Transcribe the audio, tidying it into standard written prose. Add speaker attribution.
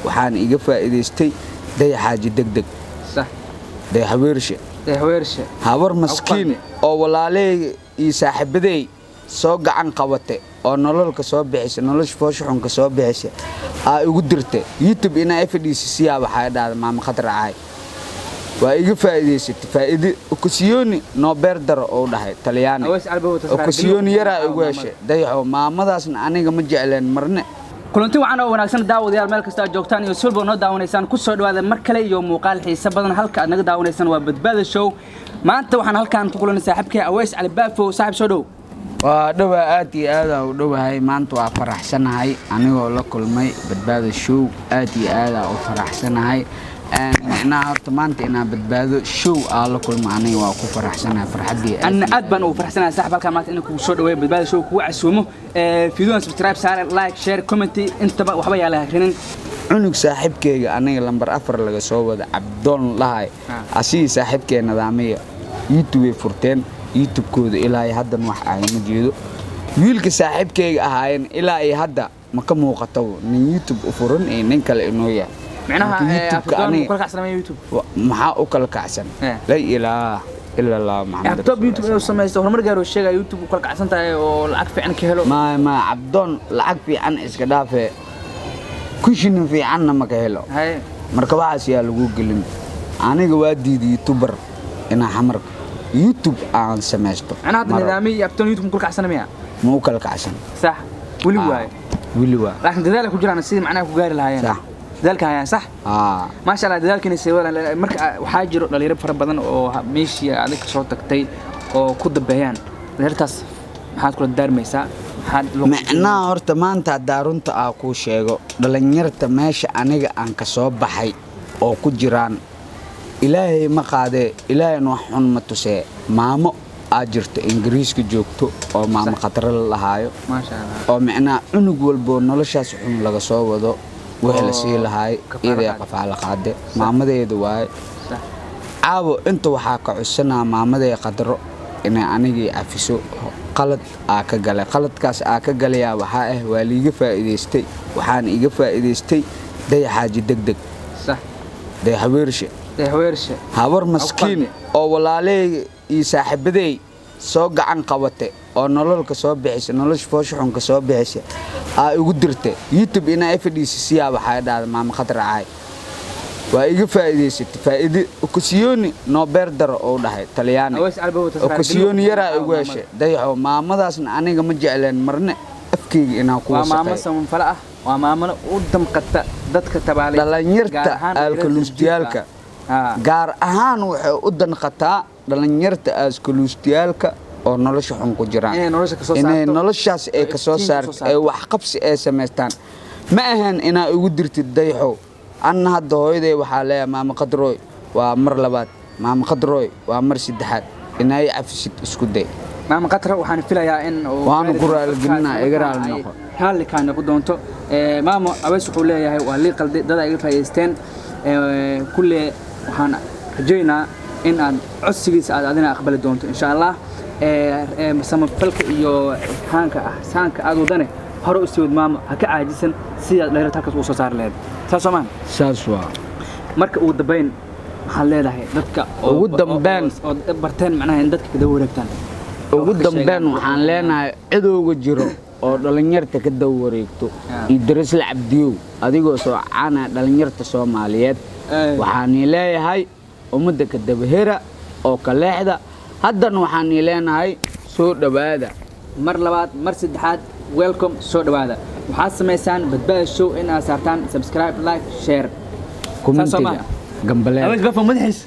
Speaker 1: Waxaana iga faa'iidaystay Dayaxaaji Degdeg.
Speaker 2: Sax.
Speaker 1: Dayaxweershe.
Speaker 2: Dayaxweershe.
Speaker 1: Habar maskiin oo walaaley iyo saaxiibaday soo gacan qabate oo nololka soo bixisa, nolosha foosha xunka soo bixisa, aa igu dirtay YouTube inaa fadhiisi siyaa. Waxaa dhahda maama Khadra caay. Waa iga faa'iidaysatay. Faa'iido okasiyooni noo beer daro oo dhahay Talyaani.
Speaker 2: Aweys Albahow tasraar.
Speaker 1: Okasiyooni yaraa igu heshay, Dayaxo. Maamadaasna aniga ma jecleen marne.
Speaker 2: Kulanti wacan oo wanaagsan, daawadayaal, meel kasta aad joogtaan iyo sulba noo daawanaysaan, ku soo dhawaada mar kale iyo muuqaal xiise badan. Halka aad naga daawanaysaan waa Badbaada Show. Maanta waxaan halkaan ku kulanay saaxiibkay Aweys Cali Baafo. Saaxiib, soo dhow.
Speaker 1: Waa dhowaa, aad iyo aad u dhowahay. Maanta waa faraxsanahay anigoo la kulmay Badbaado Show. Aad iyo aadaa u faraxsanahay. Micnaha horta maanta inaan Badbaado Show aa la kulma aniga waa ku faraxsanahay, farxaddii.
Speaker 2: Anna aad baan ugu faraxsanahay, saaxiib, halkaan maanta inaan kugu soo dhaweeyo, Badbaada Show kugu casuumo. Fiidiyoan subscribe saare, like, share, comment, intaba waxba yaa la hakrinin.
Speaker 1: Cunug saaxiibkeyga aniga lambar 4 laga soo wada, Cabdoon lahay, asigii saaxiibkee Nadaamiya YouTube ay furteen. YouTube-kooda ilaa iyo haddan wax aagama jeedo. Wiilka saaxiibkeyga ahaayeen ilaa iyo hadda ma ka muuqatabo nin YouTube u furan iyo nin kale inoo yahay.
Speaker 2: Micnaha
Speaker 1: Marka YouTube-ka
Speaker 2: Abdoon
Speaker 1: aniga
Speaker 2: kala kacsanamaya YouTube.
Speaker 1: Maxaa u kala kacsan? Laa ilaaha ila Allah Maxamed.
Speaker 2: Abdoon YouTube inuu samaysto, horumar gaaro, sheegaya YouTube u kala kacsan tahay oo lacag fiican ka helo.
Speaker 1: Ma Cabdoon lacag fiican iska dhaafe, kushinin fiicanna ma ka helo. Marka waxaas yaa lagu gelin. Aniga waa diiday YouTuber inaa xamarka YouTube aan samaysto.
Speaker 2: Macnaha hadda
Speaker 1: Mar
Speaker 2: Nidaamiya iyo Abdoon YouTube kala kacsanamaya.
Speaker 1: Ma u kala kacsan.
Speaker 2: Sax, weli waaye.
Speaker 1: Weli waa.
Speaker 2: Laakiin dadaal ku jiraan sidii macnaha ku gaari lahaayeen.
Speaker 1: Sax.
Speaker 2: Dadaalka hayaan, sax. Maasha Allah, dadaalkiina sii wadaan. Marka waxaa jiro dhalinyaro fara badan oo meeshii adig ka soo tagtay oo ku dambeeyaan. Dhalinyartaas maxaad kula daarmaysaa? Maxaad
Speaker 1: Micnaha horta maanta haddaa runta aa kuu sheego, dhalinyarta meesha aniga aan ka soo baxay oo ku jiraan, Ilaahay ma qaadee, Ilaahayna wax xun ma tusee. Maamo aa jirto Ingiriiska joogto oo maamo Khatare la dhahaayo
Speaker 2: Maasha Allah.
Speaker 1: oo micnaha cunug walboo noloshaas xun laga soo wado wixii la
Speaker 2: Oo
Speaker 1: sii lahaay
Speaker 2: kafaalo
Speaker 1: iyaday
Speaker 2: qaade.
Speaker 1: Qafaalo qaade maamadeeda waaye. Caawo inta waxaa ka codsanaa maamaday Qadro inay anigii cafiso qalad aa ka galay. Qaladkaas aa ka galayaa waxaa ah waa liiga faa'iidaystay. Waxaana iga faa'iidaystay Dayaxaaji Degdeg. Dayaxweershe.
Speaker 2: Dayaxweershe.
Speaker 1: Habar maskiin oo walaaley iyo saaxiibaday soo gacan qabate oo nololka soo bixisa, nolosha foosha xunka soo bixisa, aa igu dirtay YouTube inaa fadhiisi siyaa. Waxaa dhahda maama Khadra caay. Waa iga faa'iidaysatay. Faa'iido okasiyooni noo beer daro oo dhahay Talyaani.
Speaker 2: Aweys Albahow tasraar.
Speaker 1: Okasiyooni yaraa igu heshay, Dayaxo. Maamadaasna aniga ma jecleen marne afkeyga inaan ku
Speaker 2: Waa maamo
Speaker 1: wasaqeeyo.
Speaker 2: samafale ah, waa maamano u damqata dadka tabaalay.
Speaker 1: Dhalinyarta aalkaluustiyaalka gaar ahaan waxay u danqataa, dhalinyarta aaskaluustiyaalka oo nolosha xun ku jiraan
Speaker 2: Inay nolosha kasoo
Speaker 1: inay
Speaker 2: saarto.
Speaker 1: noloshaas ay
Speaker 2: oo
Speaker 1: kasoo
Speaker 2: iftiin
Speaker 1: saarto
Speaker 2: kasoo
Speaker 1: ee
Speaker 2: saarto.
Speaker 1: wax qabsi ay samaystaan. Ma ahan inaa igu dirtid, Dayaxow. Anna hadda hooyaday waxaa leeyahay, maama Qadrooy, waa mar labaad, maama Qadrooy, waa mar saddexaad, inaa i cafisid isku day.
Speaker 2: Maama Qatra waxaan filayaa in uu
Speaker 1: Waanu
Speaker 2: gaari
Speaker 1: ku
Speaker 2: doono
Speaker 1: raaligelinaa,
Speaker 2: dadkaas
Speaker 1: iga
Speaker 2: markaan
Speaker 1: raali
Speaker 2: ay
Speaker 1: noqo.
Speaker 2: Raalli kaa noqon doonto. Maamo, Aweys wuxuu leeyahay waa lii qalday, dad ay iga faa'iidaysteen. Kulle waxaan rajaynaa in aad codsigiisa aad adina aqbali doonto, insha Allah. Samafalka iyo haanka ah saanka aad wadane hore u sii wad, maamo, ha ka caajisan sidaad dhalinyarta halkaas ugu soo saari lahayd. Saas soo maaha?
Speaker 1: Saas waa.
Speaker 2: Marka ugu dambeyn maxaad leedahay dadka
Speaker 1: Ugu dambeyn-
Speaker 2: oo barteen macnaha in dadka kada wareegtaan?
Speaker 1: Ugu dambeyn waxaan leenahay cidowga jiro oo dhalinyarta ka daba wareegto iyo Darisle Cabdiyow, adigoo soo caana dhalinyarta Soomaaliyeed, waxaanii leeyahay ummadda ka dabahera oo ka leexda. Haddana waxaanii leenahay soo dhowaada.
Speaker 2: Mar labaad, mar saddexaad, welcome, soo dhawaada. Waxaad samaysaan Badbaada Show in aad saartaan subscribe, like, share.
Speaker 1: Comment-iga gambaleel.
Speaker 2: Aweys Bafo madaxiis.